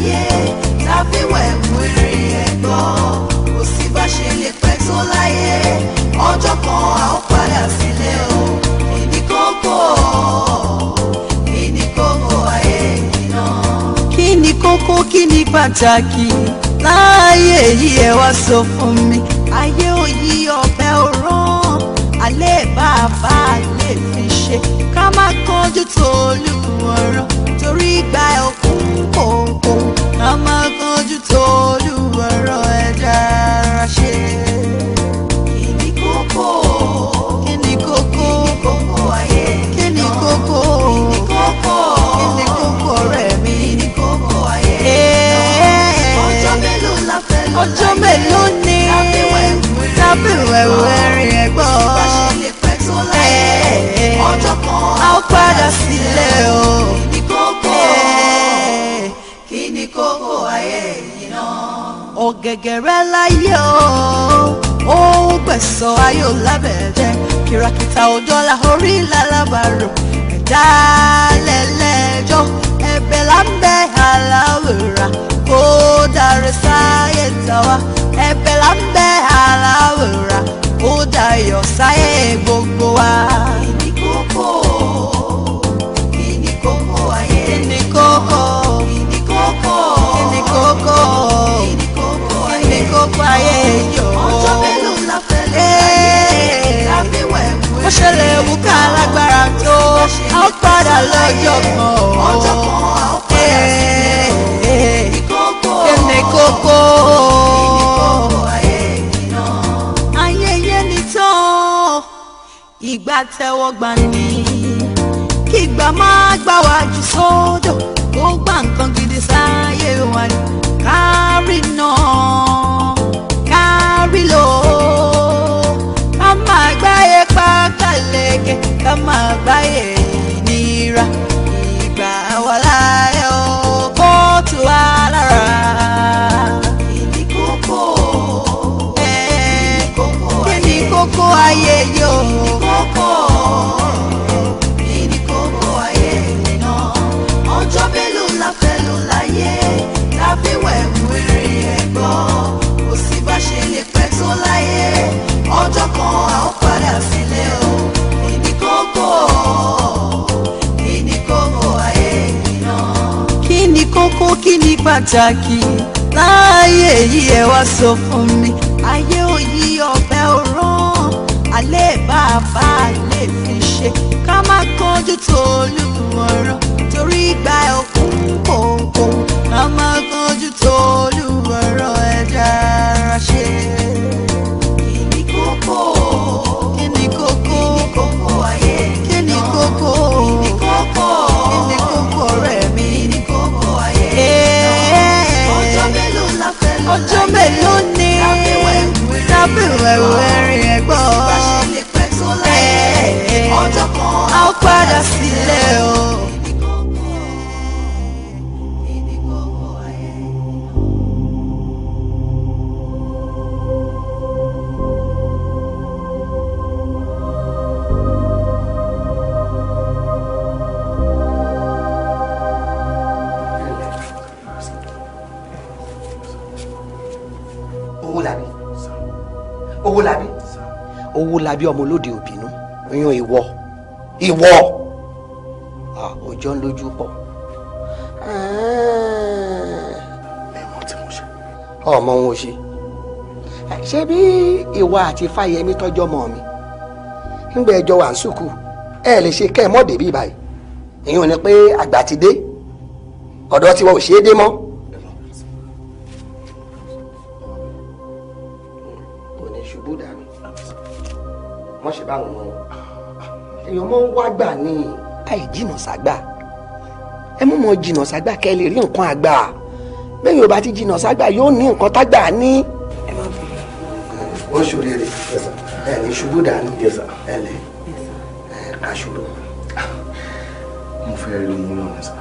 láyé tàbí wẹ̀wù erin ẹ̀gbọ́n. Kò sí bá ṣe lè pẹ́ tó láyé, ọjọ́ kan a ó padà sílé o. Kí ni kókó? Kí ni kókó ayé yìí náà? Kí ni kókó, kí ni pàtàkì láàyè yìí? Ẹ wá sọ fún mi. Ayé òyì ọ̀bẹ òrán alẹ́ bàbá lè fi ṣe ká má kánjú tolú ọ̀rọ̀ torí ìgbà òkun kòkó, ká má kánjú tolú ọ̀rọ̀, ẹ̀dá ara ṣe. Kí ni kókó? Kí ni kókó? Kí ni kókó ayé? Kí ni kókó? Kí ni kókó? Kí ni kókó ọ̀rẹ́ mi? Kí ni kókó ayé? Ọjọ́ mélòó la fẹ́ lò láyé? Ọjọ́ mélòó ni tàbí wẹ̀wẹ̀ rìn ẹ̀gbọ́n? Kò sí bá ṣe lè pẹ́ tó láyé, ọjọ́ kan a ó padà sílé o. Kí ni kókó? Kí ni kókó ayé yìí náà? Ọ̀gẹ̀gẹ̀rẹ̀ láyé o, ó gbẹ̀sọ̀ ayò lábẹ́jẹ́, kìràkìtà òdọ́là orí lálábàárò, ẹ̀dá lẹ́lẹ́jọ́, ẹ̀bẹ̀ lábẹ́ aláwòrán kó dáre sáyé tàwa, ẹ̀bẹ̀ lábẹ́ aláwòrán kó dayọ̀ sáyé gbogbo wa. Kí ni kókó? Kí ni kókó ayé? Kí ni kókó? Kí ni kókó? Kí ni kókó? Kí ni kókó ayé? Kí ni kókó ayé yòó? Ọjọ́ mélòó la fẹ́ lò láyé? Tàbí wẹ̀wù. Ó ṣẹlẹ̀ wù ká lágbára tó, a ó padà lọ́jọ́ kan o. Ọjọ́ kan a ó padà sílé o. Kí ni kókó? Kí ni kókó? Kí ni kókó ayé yìí náà? Ayẹyẹ ni tán, ìgbà tẹ́wọ́ gbà ní kígbà máa gbà wá jù sódò, ó gbà nǹkan gidi sáyé wa ni kárí náà, kárí lò ó, ká máa gbáyé pákàlẹ́kẹ̀, ká máa gbáyé ìnira, ìgbà wà láyé o, kó tù wá lára. Kí ni kókó? Kí ni kókó ayé yóò? Kí ni kókó? Kí ni kókó ayé yìí náà? Ọjọ́ mélòó la fẹ́ lò láyé tàbí wẹ̀wù erin ẹ̀gbọ́n? Kò sí bá ṣe lè pẹ́ tó láyé, ọjọ́ kan a ó padà sílé o. Kí ni kókó? Kí ni kókó ayé yìí náà? Kí ni kókó, kí ni pàtàkì láàyè yìí? Ẹ wá sọ fún mi. Ayé òyì ọ̀bẹ òrán alẹ́ bàbá lè fi ṣe ká má kánjú tolú ọ̀rọ̀ torí ìgbà òkun kòkó, ká má kánjú tolú ọ̀rọ̀, ẹ̀dá ara ṣe. Kí ni kókó? Kí ni kókó? Kí ni kókó ayé? Kí ni kókó? Kí ni kókó? Kí ni kókó ọ̀rẹ́ mi? Kí ni kókó ayé? Ọjọ́ mélòó la fẹ́ lò láyé? Ọjọ́ mélòó ni tàbí wẹ̀wù erin ẹ̀gbọ́n? Kò sí bá ṣe lè pẹ́ tó láyé, ọjọ́ kan a ó padà sílé o. Kí ni kókó? Kí ni kókó ayé? Owólabí, Owólabí, Owólabí, ọmọ olóde òbínú yan ìwọ, ìwọ ọjọ́ ń lójú pọ̀. Mímọ tí mo ṣe. Ọmọ òun ò ṣe, ṣé bí ìwà àti Fáyẹmí tọjọ́ mọ́ mi ńgbà ẹjọ́ wà ń sùkú, ẹ lè ṣe kẹ́ ẹ mọ́ débí báyìí. Ìyẹn ò ní pé àgbà ti dé, ọ̀dọ́ tiwọn ò ṣeé dé mọ́. Kò ní ṣubú dànù, wọ́n ṣe báwọn mọ́ èèyàn mọ́ ń wá gbà ní àìjìnà ságbà. Ẹ mú mọ́ jìnà ságbà kẹ́ ẹ lè rí nǹkan àgbà. Bẹ́ẹ̀ yóò bá ti jìnà ságbà, yóò ní nǹkan tágbà ní. Ó ṣòrèrè, ẹ ní ṣubú dànù, ẹ lẹ ẹ ká ṣòro. Mo fẹ́ rí yín lọ́nà sá.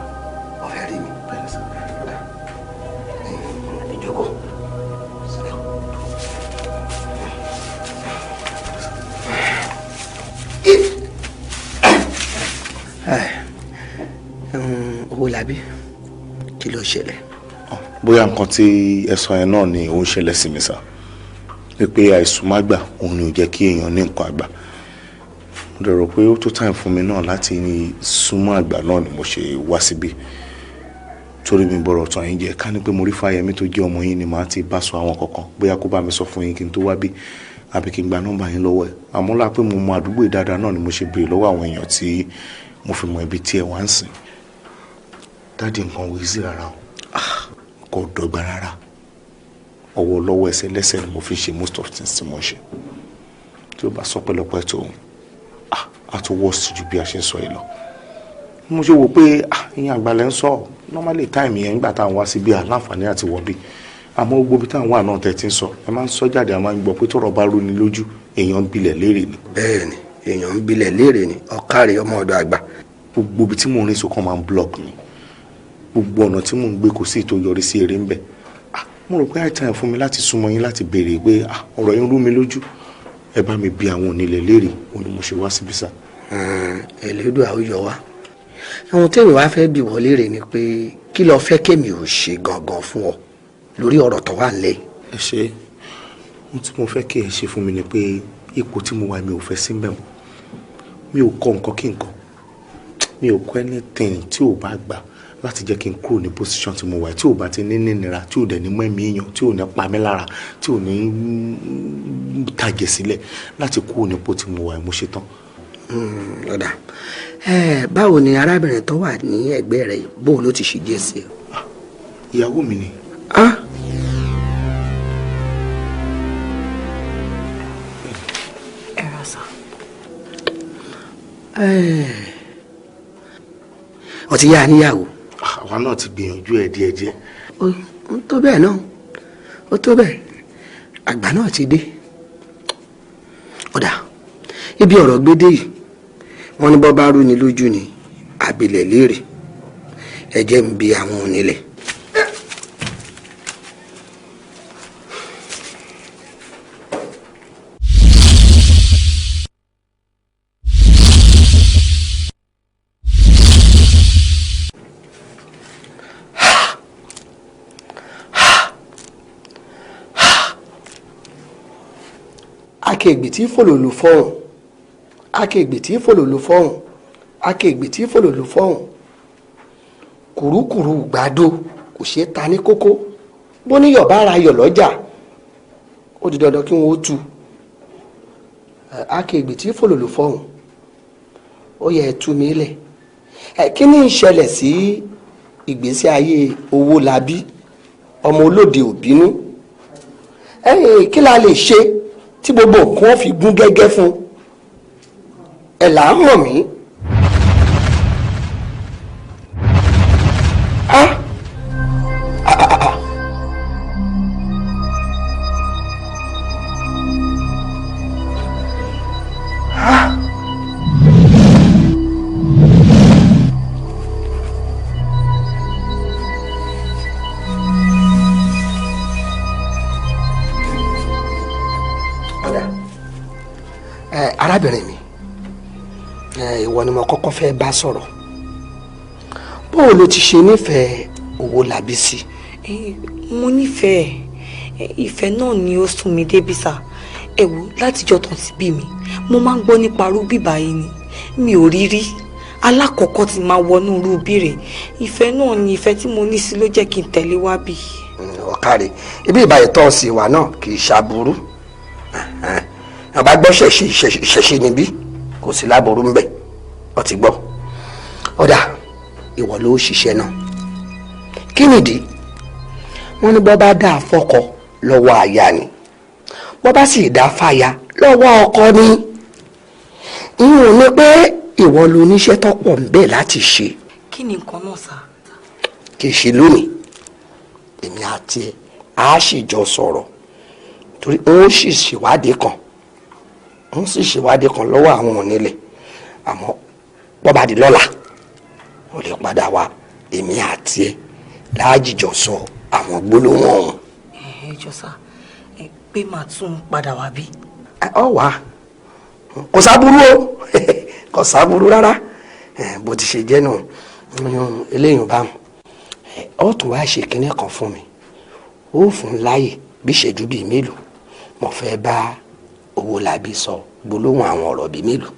Mo fẹ́ rí mi. Bẹ́ẹ̀ ni sá. Ìjókòó. Owólabí, kí ló ṣẹlẹ̀? Bóyá nǹkan tí ẹ sọ yẹn náà ni ó ń ṣẹlẹ̀ sí mi sá, pé àìsùn má gbà òun ni ò jẹ́ kí èèyàn ní nǹkan àgbà. Mo dẹ̀ rò pé ó tó time fún mi náà láti súnmọ́ àgbà náà ni mo ṣe wá síbí, torí mi bọ̀rọ̀ tàn yín jẹ. Ká ní pé mo rí Fáyẹmí tó jẹ́ ọmọ yín ni màá ti bá sọ àwọn kankan, bóyá kó bá mi sọ fún yín kí n tó wá bí, àbí kí n gba nọ́mbà yín lọ́wọ́ ẹ̀. Àmọ́ lá pé mo mọ àdúgbò dáadáa náà ni mo ṣe béèrè lọ́wọ́ àwọn èèyàn tí mo fi mọ ibi tí ẹ wá ń sìn. Dáàdi, nǹkan wí sí rárá o, kò dọ́gba rárá. Ọwọ́ lọ́wọ́, ẹsẹ̀ lẹ́sẹ̀ ni mo fi ṣe most of things tí mo ń ṣe. Tí ó bá sọ pẹ́lọpẹ́ tó á tó worst ju bí a ṣe ń sọ yìí lọ. Mo ṣe wò pé ìyẹn àgbàlẹ̀ ń sọ normally time yẹn nígbà táwọn wá síbí àláǹfààní àti wọ̀ bí, àmọ́ gbogbo ibi táwọn wà náà tẹ̀ tí ń sọ, ẹ máa ń sọ jáde, a máa ń gbọ́ pé tọ́rọ̀ bá rú ni lójú, èèyàn ń bilẹ̀ léèrè ni. Bẹ́ẹ̀ni, èèyàn ń bilẹ̀ léèrè ni. Ọ̀kàrẹ̀ ọmọ ọ̀dọ̀ àgbà. Gbogbo ibi tí mò ń rìn sókàn máa ń block mi. Gbogbo ọ̀nà tí mò ń gbé, kò sí ìtò yọrí sí eré ń bẹ̀. Mo rò pé high time fún mi láti súnmọ́ yín láti béèrè pé ọ̀rọ̀ yín rú mi lójú, ẹ bá mi bi àwọn onílẹ̀ léèrè. Òun ni mo ṣe wá síbí sá. Ẹlẹ́dùn àwùjọ wa, àwọn tèmi wá fẹ́ bi wọ́n léèrè ni pé kí lo fẹ́ kémi ò ṣe gangan fún ọ lórí ọ̀rọ̀ tó wà nílẹ̀? Ẹ ṣe. Ohun tí mo fẹ́ kí ẹ ṣe fún mi ni pé ipò tí mo wà, mi ò fẹ́ sí mbẹ̀ mọ́. Mi ò kọ nǹkan kí nǹkan, mi ò kọ anything tí ò bá gbà láti jẹ́ kí n kúrò ní position tí mo wà, tí ò bá ti ní nínira, tí ò dẹ̀ ní mọ́ ẹ̀mí èèyàn, tí ò ní pa mí lára, tí ò ní tàjẹ̀ sílẹ̀, láti kúrò nípò tí mo wà, mo ṣe tán. Ọ̀dà, báwo ni arábìnrin tó wà ní ẹ̀gbẹ́ rẹ̀, bóun ló ti ṣe jẹ́ sí i? Ìyàwó mi ni. Ah! Ẹ ra sá. Ó ti yá níyàwó? Àwa náà ti gbìyànjú ẹ̀ díẹ̀díẹ̀. Ó tó bẹ́ẹ̀ náà, ó tó bẹ́ẹ̀, àgbà náà ti dé. Ọ̀dà, ibi ọ̀rọ̀ gbédè yìí, wọ́n ní bọ́ bá rú ni lójú ni àbílẹ̀ léèrè. Ẹ jẹ́ ń bi àwọn onílẹ̀. Akéègbè tí fòlòlò fọ́hùn, akéègbè tí fòlòlò fọ́hùn, akéègbè tí fòlòlò fọ́hùn, kùrukùru gbàdo kò ṣeé ta ní kókó. Bó níyọ̀ bá ra yọ̀ lọ́jà, ó di dandan kí wọ́n ó tu. Akéègbè tí fòlòlò fọ́hùn, ó yẹ ẹ tú mi lẹ̀. Kí ni ìṣẹ̀lẹ̀ sí ìgbésí ayé Owólabí ọmọ olóde òbínú? Kí la lè ṣe tí gbogbo nǹkan fi gún gẹ́gẹ́ fún ẹ là ń mọ̀ mí? Ah! Ah, ah, ah. Ah! Ọ̀dà, ẹ arábìnrin mi, ẹ ìwọ ni mo kọ́kọ́ fẹ́ bá sọ̀rọ̀. Bóò ló ti ṣe nífẹ̀ẹ́ Owólabí sí? Mo nífẹ̀ẹ́. Ìfẹ́ náà ni ó sún mi débi sá. Ẹ wò, látijọ́ tán ti bí mi, mo máa ń gbọ́ nípa rúbí báyìí ni, mi ò rí rí. Alákọ̀ọ́kọ́ tí máa wọnú rúbí rẹ̀, ìfẹ́ náà ni, ìfẹ́ tí mo ní sí ló jẹ́ kí n tẹ̀lé wá bí. Ọ̀kàrẹ̀, ibi ìbàyẹ̀ tó sì wà náà kì í ṣàbùrú. Àbá gbọ́ ṣẹ̀ṣẹ̀ níbí, kò sí láburú ń bẹ̀. Ọ ti gbọ́. Ọ̀dà, ìwọ ló ṣiṣẹ́ náà. Kí nìdí? Wọ́n ní bọ́ bá dá fọ́kọ lọ́wọ́ aya ni, bọ́ bá sì dá fàya lọ́wọ́ ọkọ ni. Ìyẹn ò ní pé ìwọ ló níṣẹ́ tó pọ̀ ń bẹ láti ṣe. Kí ni nǹkan náà sá? Kì í ṣe lónìí, èmi àti ẹ á sì jọ sọ̀rọ̀, torí n ó sì ṣèwádìí kan, n ó sì ṣèwádìí kan lọ́wọ́ àwọn onílẹ̀. Àmọ́ bọ́ bá di lọ́la, ó lè padà wá, èmi àti ẹ láàjìjọ sọ àwọn gbólóhùn ọ̀hún. Ẹ jọ sá, ẹ pé màá tún padà wá bí? Ọ wà, kò sábúrú o, kò sábúrú rárá. Bó ti ṣe jẹ́ nù eléyìí bá Ó tún wá ṣe kinní kan fún mi, ó fún láyè bí ìṣẹ́jú bíi mélòó, mo fẹ́ bá Owólabí sọ gbólóhùn àwọn ọ̀rọ̀ bíi mélòó.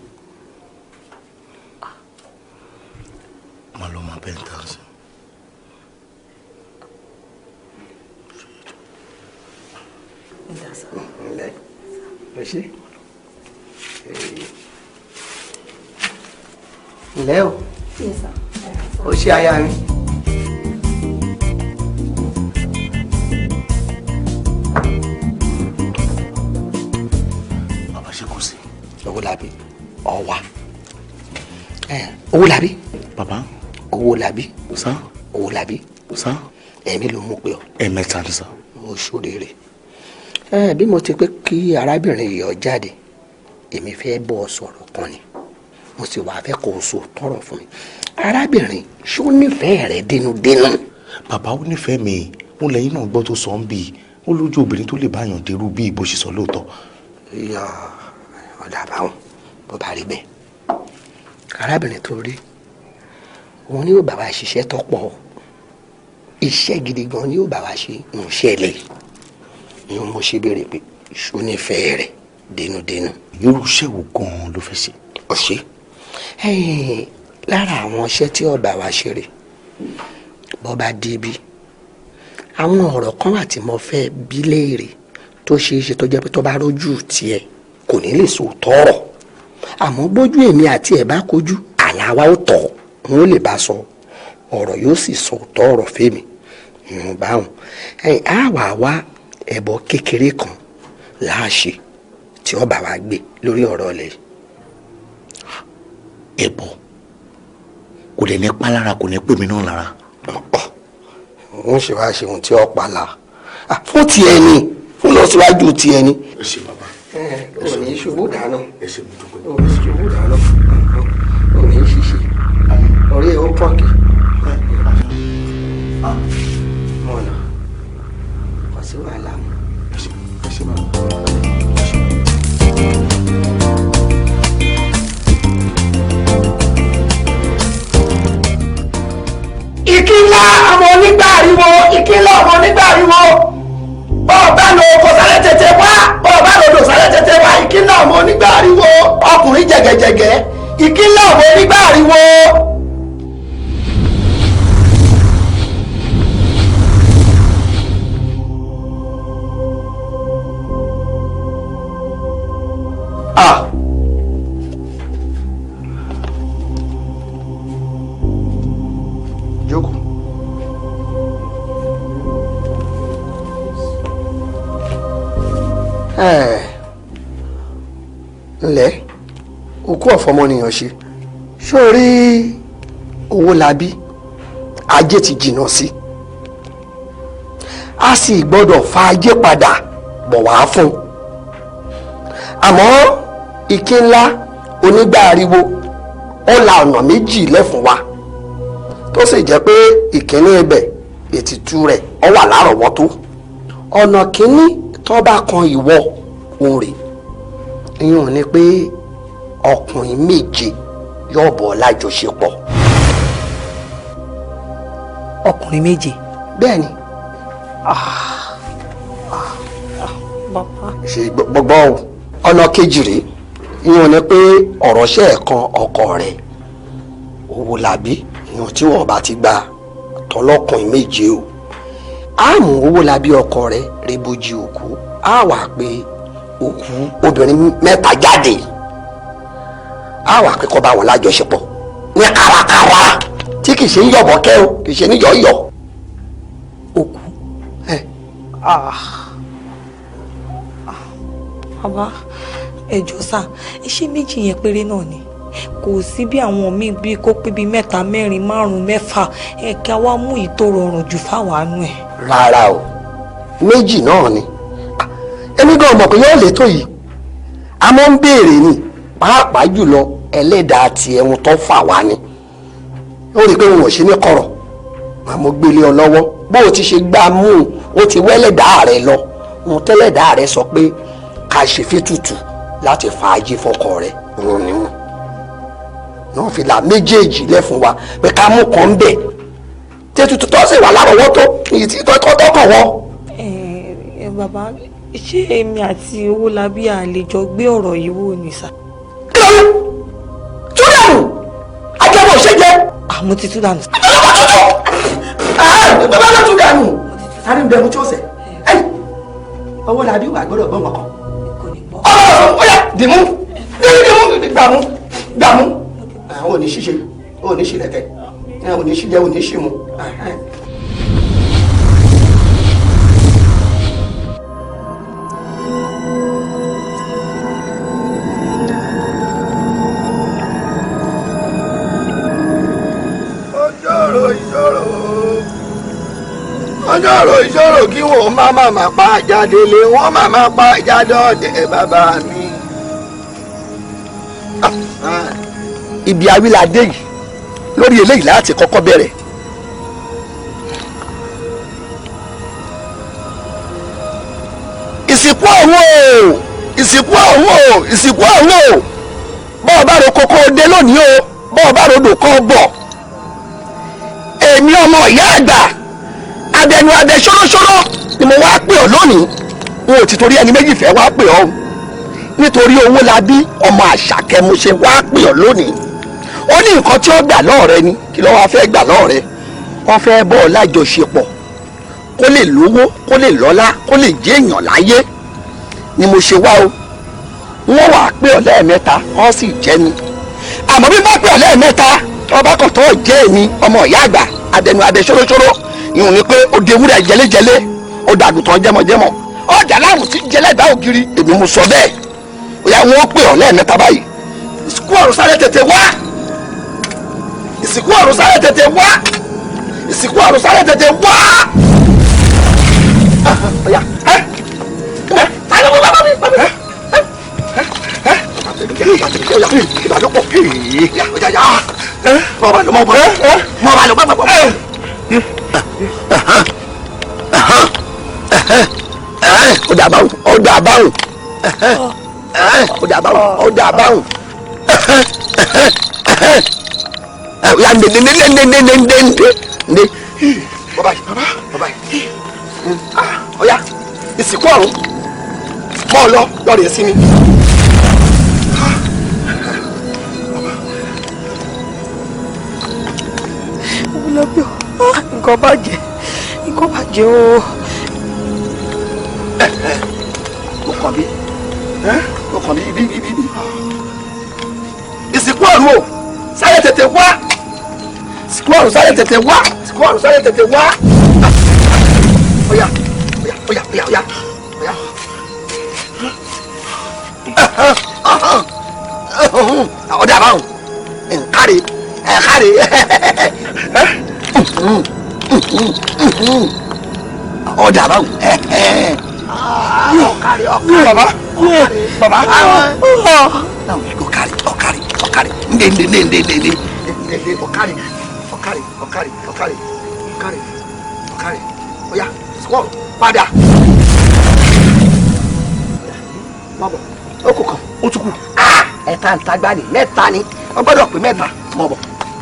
Má lọ máa bẹ́ẹ̀ tán sí. Ǹlẹ́ o ṣe ǹlẹ́ o o ṣe aya mi. Bàbá ṣe kò sí. Owólabí ọ̀wà Owólabí. Bàbá. Owólabí. Sá. Owólabí. Sá. Ẹ̀mí ló mú pé ọ. Ẹ̀mẹ́ta ni sá. O ṣòrèrè. Bí mo ti pé kí arábìnrin yìí ó jáde, èmi fẹ́ bọ́ ọ sọ̀rọ̀ kan ni, mo sì wá fẹ́ kó o sọ tọrọ fún mi. Arábìnrin ṣó nífẹ̀ẹ́ rẹ dénúdénú? Bàbá ó nífẹ̀ẹ́ mi, mo lẹ́yìn náà gbọ́ tó sọ ń bì í, ó lójú obìnrin tó lè báyàn dérú bí ìbò ṣe sọ lóòótọ́. Ìyá ọ̀dà àbáwọn bó bá rí bẹ́ẹ̀. Arábìnrin tó rí òun ni yóò bá wa ṣiṣẹ́ tó pọ̀, iṣẹ́ gidi gan ni yóò bá wa ṣe ń ṣẹlẹ̀ ni mo ṣe béèrè pé ṣó nífẹ̀ẹ́ rẹ̀ dénúdénú. Irú iṣẹ́ wo gan-an ló fẹ́ ṣe? Ọ̀ṣẹ́ lára àwọn iṣẹ́ tí ó bá wa ṣe rè, bó bá débi àwọn ọ̀rọ̀ kan wà tí mo fẹ́ bí léèrè tó ṣeé ṣe tó jẹ́ pé tó bá rójú tiẹ̀ kò ní lè sọ tọ̀rọ̀, àmọ́ bójú èmi àti ẹ̀ bá kojú àlá wa ó tọ̀, n ó lè bá sọ ọ̀rọ̀ yóò sì sọ tọ̀rọ̀ fèmí ìwọ̀n báwọn. Á wà wá ẹbọ kékeré kan láàṣẹ tí ó bá wa gbé lórí ọ̀rọ̀ ọ̀lẹ́. Ẹbọ kò lè ní pa lára, kò ní pè mí náà lára. Wọ́n ṣe wá ṣe ohun tí ó pa la fún tiẹ̀ ni, fún lọ síwájú tiẹ̀ ni. Ẹ ṣé bàbá. Ò ní ṣubú dáná. Ẹ ṣé mo dúpẹ́. Ò ní ṣubú dáná. Ò ní ṣiṣẹ́. Orí ẹ̀ ó pọ̀kì. Mọ̀nà kò sí wàhálà mọ́. Ẹ ṣé bàbá. Ìkìlá ọmọ onígbà ariwo, ìkìlá ọmọ onígbà ariwo, bọ́ọ̀ bá lọ oko sáré tètè wá, bọ́ọ̀ bá lọ odò sáré tètè wá, ìkìlá ọmọ onígbà ariwo, ọkùnrin jẹ̀gẹ̀jẹ̀gẹ̀, ìkìlá ọmọ onígbà ariwo. Jókòó. Ǹlẹ́ òkú ọ̀fọ̀mọnìyàn ṣe sórí Owólabí, ajé ti jìnnà sí, a sì gbọ́dọ̀ fa ajé padà bọ̀ wá fún un. Àmọ́ ike ńlá onígbà ariwo ó la ọ̀nà méjì lẹ́fun wa, tó sì jẹ́ pé ìkíní ibẹ̀ ètùtù rẹ̀ ó wà lárọ̀ọ́wọ́tó. Ọ̀nà kínní tó bá kan ìwọ òun rè, ìyẹn ni pé ọkùnrin méje yóò bọ̀ lájọṣepọ̀. Ọkùnrin méje? Bẹ́ẹ̀ ni. Bàbá. Ṣe gbọ́gbọ́ o. Ọ̀nà kejì rèé, ìyẹn ni pé ọ̀rọ̀ ṣe é kan ọkọ rẹ̀ Owólabí, ìyẹn tí wọ́n bá ti gba tọlọ́kùnrin méje o, á mú Owólabí ọkọ rẹ̀ rebojí òkú, á wà pé òkú obìnrin mẹ́ta jáde, á wà pé kó bá wọn lájọṣepọ̀ ní kárakára tí kì í ṣe ń yọ̀bọ̀kẹ́ o, kì í ṣe ní yọ̀ọ̀yọ̀. Òkú. Bàbá ẹ jọ̀ọ́ sà, iṣẹ́ méjì yẹn péré náà ni, kò sí bí àwọn míì bíi kó pé bíi mẹ́ta mẹ́rin márùn-ún mẹ́fà, ẹ̀ka wa mú ìyí tó rọrùn jù fáwọn àánú ẹ̀. Rárá o, méjì náà ni. Èmi gan mọ̀ pé yóò lè tó yìí, a máa ń béèrè ni, pàápàá jùlọ ẹlẹ́dàá ti ẹ̀hún tó fà wá ni. Ó rí i pé wọn ò ṣe ní kọ̀rọ̀, àmọ́ gbélé ọ lọ́wọ́ bó o ti ṣe gbá mú un, ó ti wẹ́lẹ̀dàá rẹ lọ. Ohun tẹ́lẹ̀dàá rẹ sọ pé ká ṣe fítùtù láti fa ajé fọkọ rẹ òun ni wọn náà fi là méjèèjì lẹ́fun wa pé ká mú kan bẹ̀. Tètùtù tó sì wà lárọ̀ọ́wọ́tó èyí tí tó kàn wọ́. Ẹ bàbá, ṣé èmi àti Owólabí àlejò gbé ọ̀rọ̀ yìí wò ni sà? Kí ló ń tún dànù? Ajẹ́bọ̀ ṣe jẹ́. Àmọ́ ti tún dànù. Bàbá ló tún dànù. Sáré ń bẹ ẹmu tí ó sẹ̀. Owólabí wà gbọ́dọ̀ gbọ́n kankan. Ọ̀rọ̀ ọ̀yà dìmú dìmú gbàmú gbàmú. Àwọn ò ní ṣíṣe, ò ní ṣílẹ̀tẹ̀, ò ní ṣíjẹ, ò ní ṣímu. Ọjọ́rò ìṣòro kí wọ́n má má má pa jáde lé wọ́n má má pa jáde ọ̀dẹ̀ bàbá mi. Ibi awíládé yìí lórí eléyìí láti kọ́kọ́ bẹ̀rẹ̀. Ìsìnkú ọ̀hún o, ìsìnkú ọ̀hún o, ìsìnkú ọ̀hún o, bọ́ọ̀ bá ro kókó dé lónìí o, bọ́ọ̀ bá rodò kọ́ bọ̀. Èmi ọmọ ìyá àgbà abẹnú abẹ ṣóróṣóró ni mo wá pè ọ́ lónìí. N ò ti torí ẹni méjì fẹ́ wá pè ọ́, nítorí Owólabí ọmọ Àṣàkẹ́ mo ṣe wá pè ọ́ lónìí. Ó ní nǹkan tí ó gbà lọ́ọ̀rẹ́ ni. Kí ló wá fẹ́ gbà lọ́ọ̀rẹ́? Wọ́n fẹ́ bọ́ ọ lájọṣepọ̀ kó lè lówó, kó lè lọ́lá, kó lè jẹ́ èèyàn láyé ni mo ṣe wá o. Wọ́n wàá pè ọ́ lẹ́ẹ̀mẹ́ta, wọ́n sì jẹ́ mi. Àmọ́ bí bá pè ọ́ lẹ́ẹ̀mẹ́ta, ọba kan tó jẹ́ èmi ọmọ ìyá àgbà abẹnú abẹ ṣóróṣóró, ìhùn ni pé ó di ewúrẹ́ jẹlẹ́jẹlẹ́, ó dàgùtàn jẹmọjẹmọ, ọjà láàrùn tí jẹlẹ́dá ògiri, èmi mo sọ bẹ́ẹ̀. Ó yá, wọ́n pè ọ́ lẹ́ẹ̀mẹ́ta báyìí. Ìsìnkú ọ̀run sáré tètè wá, ìsìnkú ọ̀run sáré tètè wá, ìsìnkú ọ̀run sáré tètè wá. Ọ̀yà ẹ ẹ sáré wọ́n bá mi bá mi. Ìbàdókò ọ̀yà mọ̀ bá lọ mọ̀ bọ̀ mọ̀ bá lọ mọ̀ bọ̀. Ó dà báwùn, ó dà báwùn, ó dà báwùn, ó dà báwùn. Ya nde nde nde nde nde nde nde nde. Bàbá yìí, bàbá yìí. Ọ̀yá, ìsìnkú ọ̀run mọ́ ọ lọ lọ́ọ̀rì ẹ̀ sí mi. Owólabí, nǹkan bàjẹ́, nǹkan bàjẹ́ o. Mo kàn bí, mo kàn bí bí bí bí. Ìsìnkú ọ̀run o, sáré tètè wá. Ìsìnkú ọ̀run sáré tètè wá. Ìsìnkú ọ̀run sáré tètè wá. Ọ̀yá, ọ̀yá, ọ̀yá, ọ̀yá, ọ̀yá, ọ̀yá. Ọ̀dà báwọn, nkáre, nkáre. Ọ̀dà báwọn. Ọ̀kárí, ọ̀kárí. Bàbá, bàbá. Ọ̀kárí, ọ̀kárí, ọ̀kárí. Ndé, ndé, ndé, ndé, ndé, ndé. Ndé, ọ̀kárí, ọ̀kárí, ọ̀kárí, ọ̀kárí, ọ̀kárí, ọ̀kárí. Ọ̀yá, squall, padà. Mọ̀bọ̀, ó kù kan, ó tún kù. Ẹ̀ta ń tagbá ni, mẹ́ta ni, ó gbọ́dọ̀ pé mẹ́ta. Mọ̀bọ̀,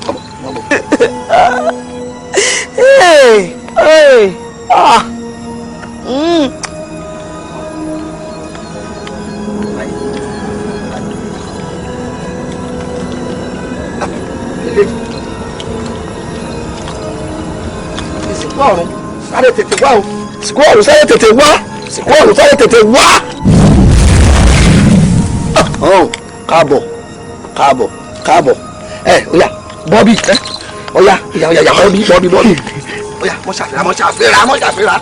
mọ̀bọ̀, mọ̀bọ̀. Hey, hey, ah. Mm. Ìsìnkú ọ̀run sáré tètè wá o, ìsìnkú ọ̀run sáré tètè wá, ìsìnkú ọ̀run sáré tètè wá. Káàbọ̀, káàbọ̀, káàbọ̀. Ẹ ọ̀yá bọ́bí, ọ̀yá ọ̀yá ọ̀yá bọ́bí bọ́bí bọ́bí. Ọ̀yá mọ̀ ṣàfihàn mọ̀ ṣàfihàn mọ̀ ṣàfihàn.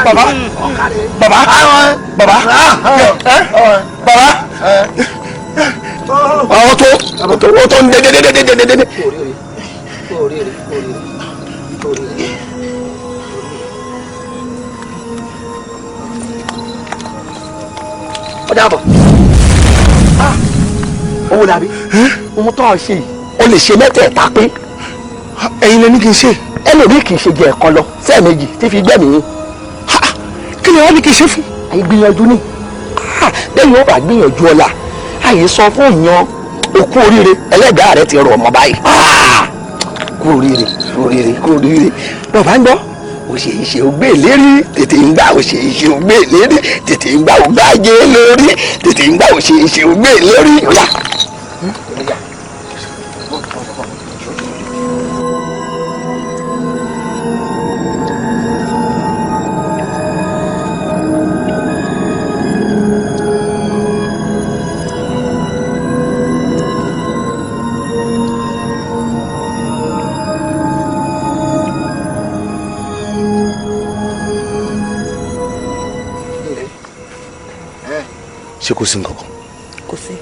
Bàbá, bàbá, bàbá, bàbá. Àwọn tó àwọn tó ń dé dé dé dé dé dé dé. Ọjà bọ̀. Owólabí, ohun tó ń ṣe yìí, o lè ṣe mẹ́tẹ̀ẹ̀ta pé. Ẹ̀yin lẹ ní kí n ṣe. Ẹlòmíì kì í ṣe jẹ ẹ̀kan lọ sẹ́ẹ̀mejì tí fi gbẹ̀mí yín. Kí ni wọ́n ní kí n ṣe fún. Àìgbìyànjú ni lẹ́yìn ó bá gbìyànjú ọ̀la àyè sọ fún yan òkú oríire ẹlẹ́dàá rẹ ti rọ̀ ọmọ báyìí. Kú oríire, kú oríire, kú oríire. Bàbá ń gbọ́ òṣèṣe ògbé lérí tètè ń gbà, òṣèṣe ògbé lérí tètè ń gbà, ògbájé lórí tètè ń gbà, òṣèṣe ògbé lérí. Ọ̀yà. Ṣé kò sí nǹkan kan? Kò sí.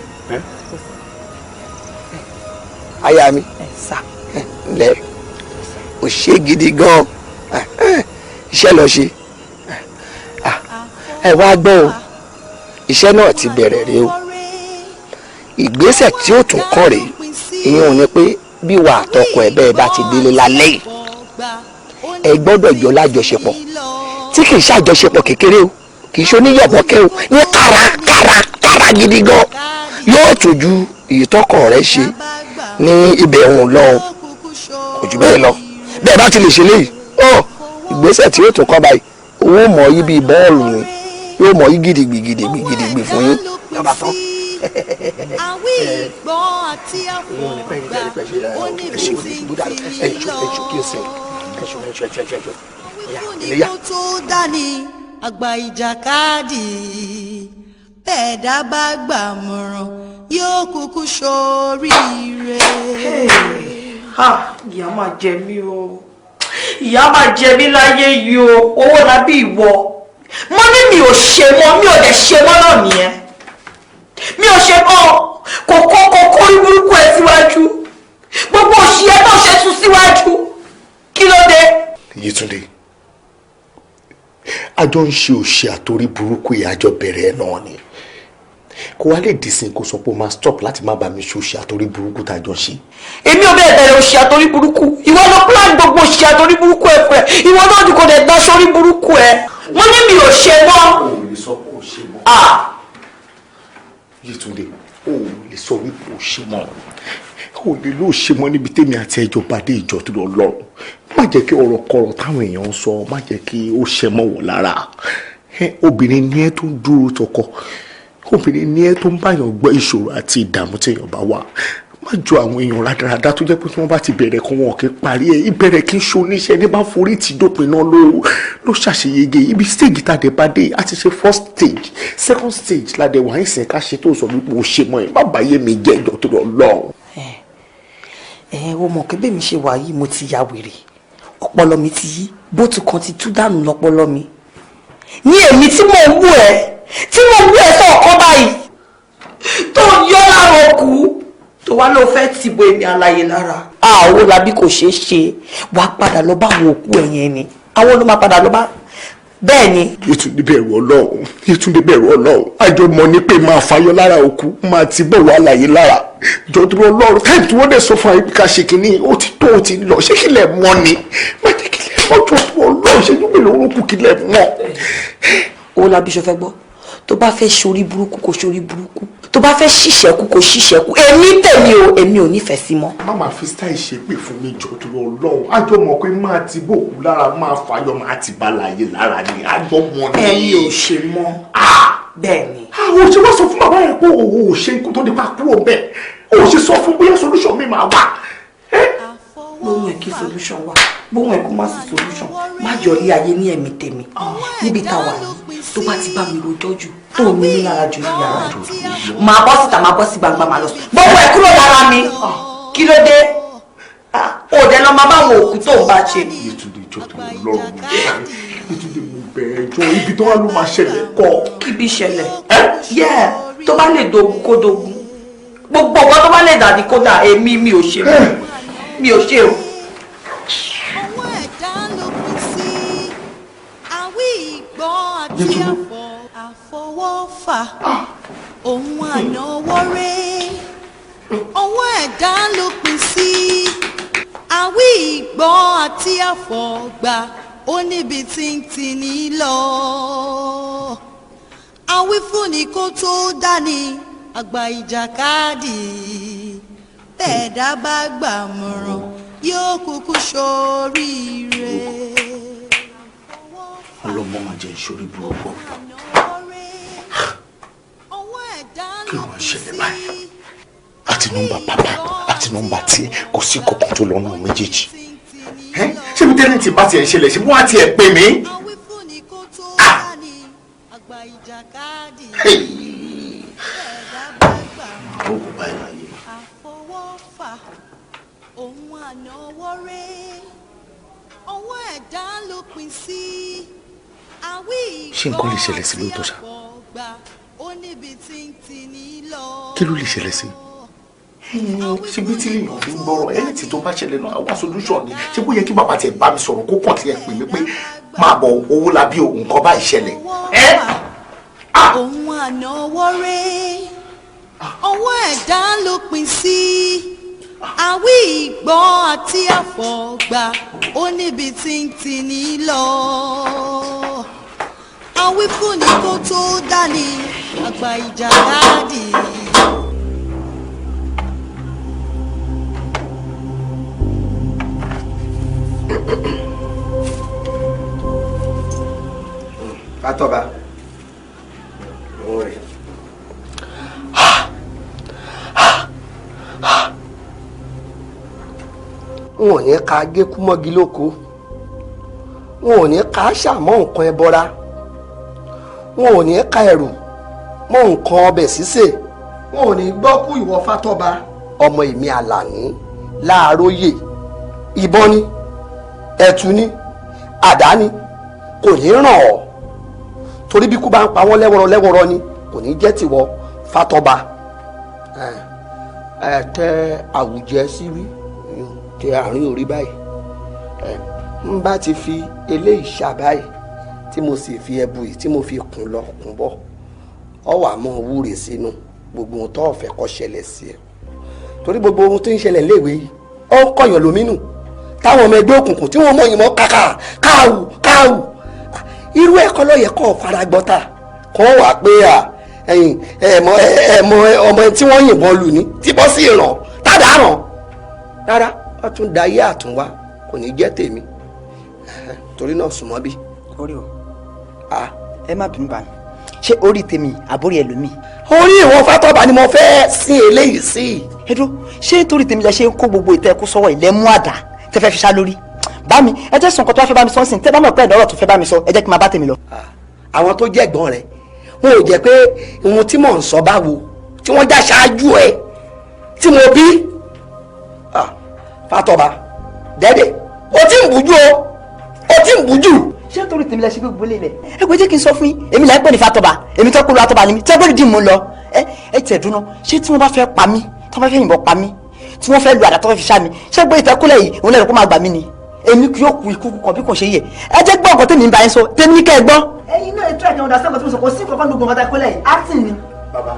Aya mi ǹlẹ́, ò ṣe gidi gan, iṣẹ́ lọ ṣe. Ẹ wá gbọ́ o, iṣẹ́ náà ti bẹ̀rẹ̀ rèé o. Ìgbésẹ̀ tí ó tún kàn rèé, ìyẹn ò ní pé bí wà àtọkọ ẹ bẹ́ẹ̀ bá ti délé lálẹ́ yìí, ẹ gbọ́dọ̀ jọ lájọṣepọ̀ tí kì í ṣàjọṣepọ̀ kékeré o, kì í ṣe oníyọ̀bọ̀kẹ́ o, ní kárakára kára gidi gan. Yóò tún ju ìtọ́kọ rẹ ṣe ní ibẹ̀ òun lọ o, kò jù bẹ́ẹ̀ lọ. Bẹ́ẹ̀ bá ti lè ṣe léyìí ọ, ìgbésẹ̀ tí yóò tún kọ́ báyìí, owó mọ̀ yí bíi bọ́ọ̀lù ni yóò mọ̀ yí gidigbi gidigbi gidigbi fún yín. Yọba tán. Àgbà ìjàkadì bẹ́ẹ̀ dábàá gbàmọ̀ràn yóò kúkú ṣoríire. Ìyá máa jẹ mí o, ìyá máa jẹ mí láyé yìí o. Owó lábí ìwọ mo ní mi ò ṣe mọ́, mi ò dẹ̀ ṣe mọ́ náà nìyẹn. Mi ò ṣe mọ́. Kò kó kò kó rí burúkú ẹ síwájú, gbogbo òṣì ẹ náà ṣe tún síwájú, kí ló dé. Yétúndé, àjọ ń ṣe òṣì àtorí burúkú yìí, àjọ bẹ̀rẹ̀ náà ni. Kò wá lè dìsìn kó sọ pé o máa stop láti má bá mi ṣe òṣì àtorí burúkú tá a jọ ṣe. Èmi ò bẹ́ẹ̀ bẹ̀rẹ̀ òṣì àtorí burúkú. Ìwọ ló plan gbogbo òṣì àtorí burúkú ẹ fún ẹ. Ìwọ náà ni kò dẹ̀ gba sórí burúkú ẹ. Mo ní mi ò ṣe mọ́. O ò lè sọ pé o ṣe mọ́. Yétúndé, o ò lè sọ wípé o ṣe mọ́. O ò lè lóò ṣe mọ́ níbi tèmi àti ẹjọ́ bá dé ìjọ tó lọ lọ́rùn. Má jẹ́ kí ọ̀rọ̀ kọ̀rọ̀ táwọn èèyàn ń sọ, má jẹ́ kí ó ṣe mọ́ wọ̀ lára. Obìnrin ni ẹ tó ń dúró tọkọ, obìnrin ni ẹ tó ń báyàn gbọ́ ìṣòro àti ìdààmú téèyàn bá wà. Má jọ àwọn èèyàn rádaràda tó jẹ́ pé tí wọ́n bá ti bẹ̀rẹ̀ kan wọn kì í parí ẹ̀. Ìbẹ̀rẹ̀ kì í ṣe oníṣẹ́ ní bá forí ti dópin náà ló ṣàṣeyege. Ibi stage tá a dé bá dé, a ti ṣe first stage, second stage la dé wà ń sìn ká ṣe tó sọ wípé o ṣe mọ́ ẹ. Má bàyé mi jẹ́ ìjọ tó lọ lọ́rùn. Ẹ o mọ̀ pé bẹ́ẹ̀ mi ṣe wà yìí, mo ti ya wèrè, ọpọlọ mi ti yí, bóòtù kan ti tú dànù lọ́pọlọ mi. Ní èmi tí mò ń wú ẹ, tí mò ń wú ẹ sọ̀kan báyìí tó ń yọ lára òkú tó wá ló fẹ́ tìbo èmi àlàyé lára. Àwọn làbí kò ṣeé ṣe, wàá padà lọ bá àwọn òkú ẹ yẹn ni, àwọn ló máa padà lọ bá bẹ́ẹ̀ ni. Yétúndé bẹ̀rù Ọlọ́run, Yétúndé bẹ̀rù Ọlọ́run. Àjọ mọ̀ ní pé máa fàyọ lára òkú, máa ti bọ̀ wá láyé lára. Jọ̀dúró Ọlọ́run, táìpù tí wọ́n dẹ̀ sọ fún àyíká ṣe kínní, ó ti tó, ó ti lọ, ṣé kílẹ̀ mọ́ ni? Má jẹ́ kílẹ̀ mọ́, jọ̀dúró Ọlọ́run, ṣe yúmi lórúkú kílẹ̀ mọ́. Ó lábí ṣo fẹ́ gbọ́, tó bá fẹ́ ṣorí burúkú kò ṣorí burúkú, tó bá fẹ́ ṣìṣẹ́kù kò ṣìṣẹ́kù, èmi tèmi o, èmi ò nífẹ̀ẹ́ sí mọ́. Má máa fi style ṣe pé fún mi, jọ̀dúró Ọlọ́run. Àjọ mọ̀ pé máa ti bòkú lára, máa fàyọ, máa ti bàlàyé lára ni, àjọ mọ̀ ni. Ẹ̀yin ò ṣe mọ́. Bẹ́ẹ̀ ni. Àwọn òṣè wá sọ fún bàbá rẹ̀ pé òun ò ṣe nǹkan tó nípa kúrò bẹ́ẹ̀. Òun ṣe sọ fún bóyá solution mi máa wà. Bóun ẹ̀ kí solution wà, bóun ẹ̀ kó má sí solution, má yọrí ayé ní ẹ̀mí tèmi níbi tá a wà yìí. Tó bá ti bá mi rojọ́ jù, tó ní mi lára jù ní yàrá jù, máa bọ́ síta, máa bọ́ sí gbangba, máa lọ sùn. Gbogbo ẹ̀ kúrò lára mi, kí ló dé? Òde lọ máa bá àwọn òkú tó ń bá ṣe. Yétúndé, jọ tó lọ́rùn mi, Yétúndé, mo bẹ̀rẹ̀ jọ, ibi tó wà ló máa ṣẹlẹ̀ kọ́. Kíbi ṣẹlẹ̀ yẹ, tó bá lè dogun kó dogun, gbogbo nǹkan tó bá lè dàdí kódà, èmi mi ò ṣe, mi ò ṣe o. Ọwọ́ ẹ̀dá ló pín sí àwí ìgbọ́ àti àfọwọ́fà òun ànáwọ́rẹ́. Ọwọ́ ẹ̀dá ló pín sí Àwí ìgbọ́ àti àfọ̀gbà ó níbi tí ń tini lọ. Àwífúnni kó tó dání àgbà ìjàkadì. Bẹ́ẹ̀ dá bá gbà mọ̀ràn yóò kúkú ṣoríire. Ọlọ́mọ máa jẹ́ ìṣòrí burúkú. Kí ló máa ṣẹlẹ̀ báyìí? Àti nọ́mbà bàbá àti nọ́mbà tí kò sí kankan tó lọ́nà méjèèjì. Ṣé bí tẹ́lẹ̀ tí bá tiẹ̀ ṣẹlẹ̀ ṣe wọ́n á tiẹ̀ pè mí? Àwọn kò báyìí láyé. Àfọwọ́fà òun ànáwọ́rẹ́ ọwọ́ ẹ̀dá ló pin sí. Àwí Ṣé nǹkan lè ṣẹlẹ̀ sí lóòótọ́ ṣá? àfọ̀gbà ó níbi tí ń tini lọ. Kí ló lè ṣẹlẹ̀ sí? Ṣé bí tí lèèyàn fi ń gbọ́rọ̀ ẹni tí tó bá ṣẹlẹ̀ náà wá solution ni? Ṣé bó yẹ kí bàbá tiẹ̀ bá mi sọ̀rọ̀ kó kàn tiẹ̀ pè mí pé máa bọ̀ owó labí o, nǹkan báyìí ṣẹlẹ̀? Òun ànáwọ́rẹ́ ọwọ́ ẹ̀dá ló pin sí. Àwí ìgbọ́ àti àfọ̀gbà ó níbi tí ń tini lọ. Àwífúnni kó tó dání àgbà ìjàkadì. Fatọ́ba òun rè. N ò ní ka gékú mọ́gi lóko, n ò ní ka ṣàmọ́ nǹkan ẹbọra, n ò ní ka ẹrù mọ́ nǹkan ọbẹ̀ sísè, n ò ní gbọ́ kú ìwọ Fátọ́ba ọmọ èmi Àlàní Láàróyè. Ìbọn ni, ẹ̀tù ni, àdá ni, kò ní ràn ọ́, torí bí kú bá ń pa wọ́n lẹ́wọ̀rọ̀ lẹ́wọ̀rọ̀ ni, kò ní jẹ́ tìwọ Fátọ́ba. Ẹ tẹ àwùjẹ síbí, tẹ àárín orí báyìí. Ẹ ń bá ti fi eléyìí ṣà báyìí tí mo sì fi ẹbu yìí tí mo fi kùn lọ kùn bọ̀, ọ wà mọ́ wúre sínú gbogbo ohun tó ọ̀fẹ́ kó ṣẹlẹ̀ sí ẹ, torí gbogbo ohun tó ń ṣẹlẹ̀ léèwé yìí ó ń kọ̀yàn lómìnú táwọn ọmọ ẹgbẹ́ òkùnkùn tí wọ́n mọ̀ yìí mọ́ kàkà káwù káwù. Irú ẹ̀kọ́ ló yẹ kó faragbọ́ta kó wà pé à ẹ̀yìn ẹ̀mọ ẹ̀mọ ọmọ tí wọ́n yìnbọn lù ní tí bọ́ sí ìràn tádà ràn rárá, wọ́n tún da ayé àtúnwá, kò ní jẹ́ tèmi, torí náà súnmọ́ bí. Orí o, ẹ má bínú bá mi, ṣé orí tèmi àbórí ẹlòmíì? Orí ìwọ Fátọ́ba ni mo fẹ́ sin eléyìí sí. Ẹ dúró, ṣé torí tèmi lẹ ṣe ń kó gbogbo ìtẹ́ kó sọ́wọ́ ilẹ̀ mú àdá tẹ́ fẹ́ fi ṣá lórí? Bá mi, ẹ jẹ́ sọ nǹkan tó wá fẹ́ bá mi sọ sí, tẹ́ bá mọ̀ pé ẹ̀dọ́rọ̀ tó fẹ́ bá mi sọ, ẹ jẹ́ kí n máa bá tèmi lọ. Àwọn tó jẹ́ ẹ̀gbọ́n rẹ̀ wọn ò jẹ́ pé ohun tí mò ń sọ báwo tí wọ́n já ṣáájú ẹ tí mo bí. Fátọ́ba dẹ́dẹ̀, o ti ń bùjú o, o ti ń bùjú. Ṣé torí tèmi lẹ ṣe gbogbo lé lẹ? Ẹ kò jẹ́ kí n sọ fún yín, èmi là ń pè ní Fátọ́ba, èmi tó kó lu Àtọ́ba ni mi, tẹ́ gbọ́dọ̀ dì mú lọ. Ẹ tẹ̀ dúná, ṣé tí wọ́n bá fẹ́ pa mí, tí wọ́n bá fẹ́ yìnbọn pa mí, tí wọ́n fẹ́ lu àdá tó fẹ́ fi ṣá mi, ṣé gbé ìtẹ́kùlẹ̀ yìí òun lẹ́nu kó máa gbà mí ni? Èmi kì yóò kú ikú kan bí kò ṣe yẹ. Ẹ jẹ́ gbọ́ nǹkan tèmi ń bá yín sọ, tèmi kẹ́ ẹ gbọ́. Ẹ̀yin náà ètò ẹ̀jẹ̀ ọ̀dà sẹ́kọ̀ọ́ tí mo sọ kò sí nǹkan gbogbo nǹkan tẹ́kùlẹ̀ yìí, acting ni. Bàbá,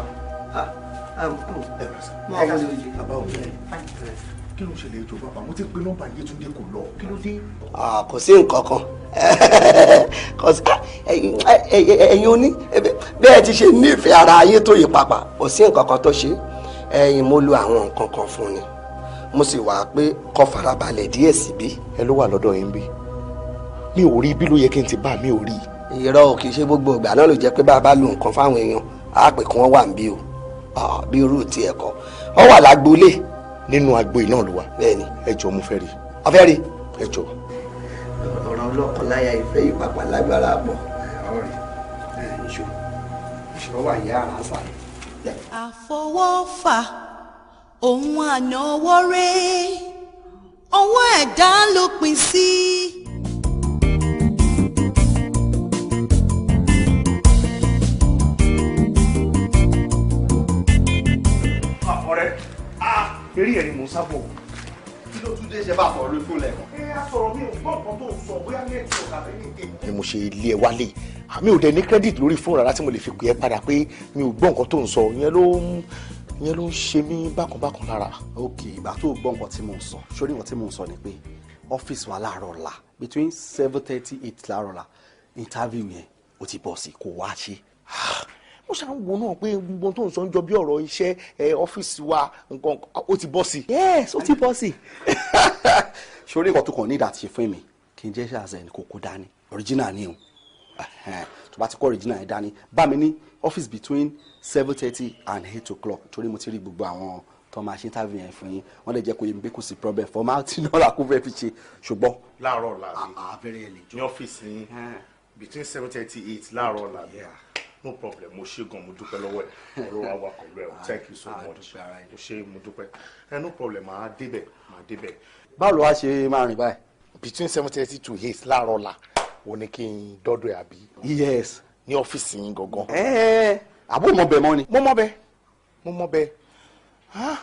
kí ló ń ṣẹlẹ̀ ètò bàbá? Mo ti pe nọ́mbà Yétúndé kò lọ, kí ló dé? Kò sí nǹkan kan, ẹ̀yin oní bẹ́ẹ̀ ti ṣe nífẹ̀ẹ́ ara ayé tó yìí pàpà, kò sí nǹkan kan tó ṣe. Ẹ̀yin mo lo àwọn nǹkan kan fún ni, mo sì wá pé kó farabalẹ̀ díẹ̀ síbí. Ẹ ló wà lọ́dọ̀ yín bí? Mi ò rí bí ló yẹ kí n ti bá mi ò rí. Irọ́ ò, kì í ṣe gbogbo ìgbà náà ló jẹ́ pé bá a bá lo nǹkan fáwọn èèyàn á pè kí wọ́n wà níbí o, bí irú ti ẹ̀kọ́ ọ wà lágboolé. Nínú agbo yìí náà ló wà. Bẹ́ẹ̀ni. Ẹ jọ̀ọ́ mo fẹ́ rí. Ọ fẹ́ rí. Ẹ jọ̀ọ́. Ọ̀rọ̀ ọlọ́kọláya ìfẹ́ yìí pàpà lágbára pọ̀. Ọ̀rẹ́ ìṣó ìṣó wà yá ara sáré. Àfọwọ́fà òun ànáwọ́rẹ́ ọwọ́ ẹ̀dá ló pin sí. Ọ̀rẹ́, eré ẹ̀ ni mò ń sábọ̀. Kí ló tún dé ṣe bá sọ̀rọ̀ lórí fóònù lẹ́ẹ̀kan? Ẹ á sọ̀rọ̀ mi ò gbọ́ nǹkan tó ń sọ, bóyá nẹ́tíwọ̀kì àbí ní. Ni mo ṣe ilé ẹ wálé, àmì ò dẹ̀ ní credit lórí fóònù rárá tí mo lè fi pè é padà pé mi ò gbọ́ nǹkan tó ń sọ. Ìyẹn ló ń Ìyẹn ló ń ṣe mí bákan bákan lára. Ok, ìgbà tó o gbọ́ nǹkan tí mò ń sọ, sórí nǹkan tí mò ń sọ ni pé ọ́fíìsì wa láàárọ̀ ọ̀la, between 7:30 8 láàárọ̀ ọ̀la, interview yẹn ó ti bọ̀ sí, kò wá ṣe. Mo ṣáà ń wo náà pé gbogbo tó ń sọ ń jọ bí ọ̀rọ̀ iṣẹ́ ẹ, ọ́fíìsì wa, nǹkan ó ti bọ́ sí. Yes, ó ti bọ́ sí. Sórí nǹkan tó kàn ní ìdàtí fún mi kí n jẹ́ ṣàṣẹ ní kókó dání, original ni o. Tó bá ti kó original yẹn dání, bá mi ní ọ́fíìsì between 7:30 and 8 o'clock, torí mo ti rí gbogbo àwọn tó máa ṣe interview yẹn fún yín, wọ́n lè jẹ́ kó yé mi pé kò sí problem, formality náà la kó fẹ́ fi ṣe, ṣùgbọ́n. Láàárọ̀ ọ̀la àbí? Ah, very early. Ní ọ́fíìsì yín between 7:30 8 láàárọ̀ ọ̀la àbí? No problem. Mo ṣe gan, mo dúpẹ́ lọ́wọ́ ẹ̀. Ọ̀rọ̀ wa wà pẹ̀lú ẹ̀ o. Thank you so much. Mo ṣe, mo dúpẹ́ ẹ. No problem, màá débẹ̀, màá débẹ̀. Báwo ló wá ṣe máa rìn báyìí? Between 7:30 to 8 láàárọ̀ ọ̀la wo ni kí n dọ́dọ̀ ẹ̀, àbí? Yes. Ní ọ́fíìsì yín gangan. Ẹ àbó mọ bẹ̀ mọ́ ni. Mo mọ̀ bẹ́ẹ̀, mo mọ̀ bẹ́ẹ̀.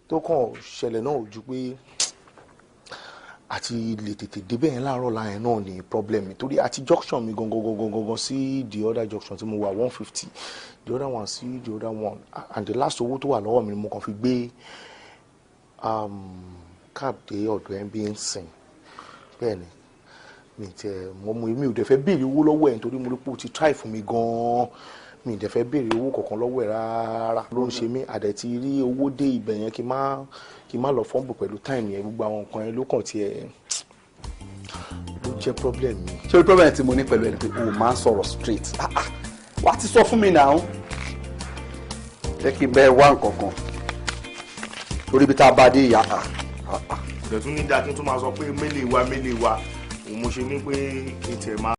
Tó kàn ṣẹlẹ̀ náà ò ju pé àti lè tètè débẹ̀ yẹn láàárọ̀ ọ̀la yẹn náà ní problem mi, torí àti junction mi gangan gangan gangan sí the other junction tí mo wà, 150, the other one sí the other one, and the last owó tó wà lọ́wọ́ mi ni mo kàn fi gbé cab dé ọ̀dọ̀ ẹ̀ bí ń sìn. Bẹ́ẹ̀ ni mi tiẹ̀ mo mi ò dẹ̀ fẹ́ béèrè owó lọ́wọ́ ẹ̀, nítorí mo rí pé o ti try fún mi gan-an. Mi ì dẹ̀ fẹ́ béèrè owó kankan lọ́wọ́ ẹ̀ rárá. Ló ń ṣe mí àdẹ̀ ti rí owó dé ibẹ̀ yẹn, kí n má lọ fumble pẹ̀lú time yẹn. Gbogbo àwọn nǹkan yẹn ló kàn tiẹ̀ ló jẹ́ problem mi. Ṣé problem tí mo ní pẹ̀lú ẹ ni pé o máa ń sọ̀rọ̀ straight. Ah ah, wàá ti sọ fún mi náà. Jẹ́ kí n bẹ́ẹ̀ wá nǹkan kan torí ibi tá a bá dé ìyá, ah ah. Kò dẹ̀ tún ní dáa kí n tún máa sọ pé mélèé wa mélèé wa òun mo ṣe ní pé kí n tiẹ̀ máa.